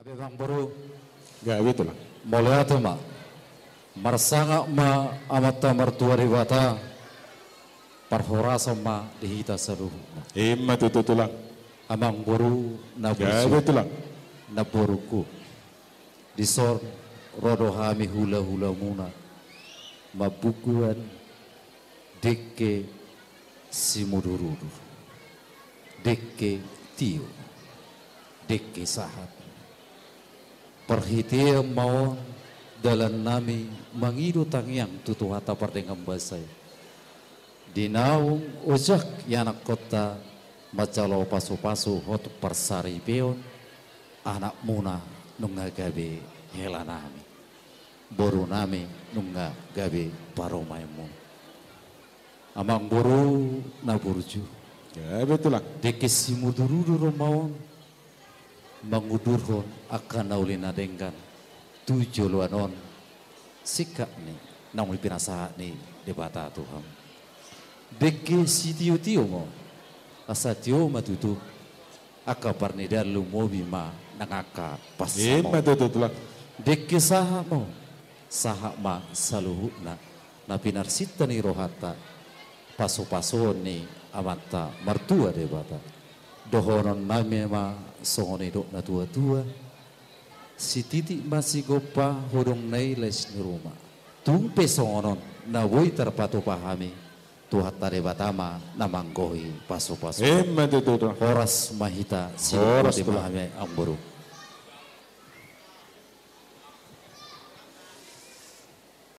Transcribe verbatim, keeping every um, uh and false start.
Amangboru. Gabe, Tulang. Mauliate ma. Marsangap ma Amanta Martua Debata. Parhorasan ma di hita saluhutna. I ma tutu, Tulang. Amangboru na burju. Gabe, Tulang. Namborungku. Dison ro do hami hula-hulamuna mambubuhan dengke simudur-udur, dengke tio, dengke sahat. Parhitean ma on dalannami mangido tangiang tu Tuhanta pardenggan basa i. Di naung ojak ianakkonta manjalo pasu-pasu hot parsaripeon, anakmuna nunga gabe helanami, borunami nunga gabe parumaenmuna. Amangboru na burju. Gabe, Tulang. Dengke simudur-udur ma on mangudurhon angka na uli na denggan tu joloan on, singkat ni naung pinasahat ni Debata tu hamu. Dengke sitio-tio ma on, asa tio ma tutu angka parnidaan, lumobi ma nang angka pansamot. I ma tutu, Tulang. Dengke sahat ma on, sahat ma saluhutna na pinarsinta ni rohanta, pasu-pasuon ni Amanta Martua Debata. Dohononnami ma songon nidok na tua-tua: Sititik ma sigompa, hodong na i lais ni ruma. Tung pe songon on na boi tarpatupa hami, Tuhanta Debata ma na manggohi pasu-pasu. I ma tutu, Tulang. Horas ma hita. Horas, Tulang. Sidok ma hami, Amangboru.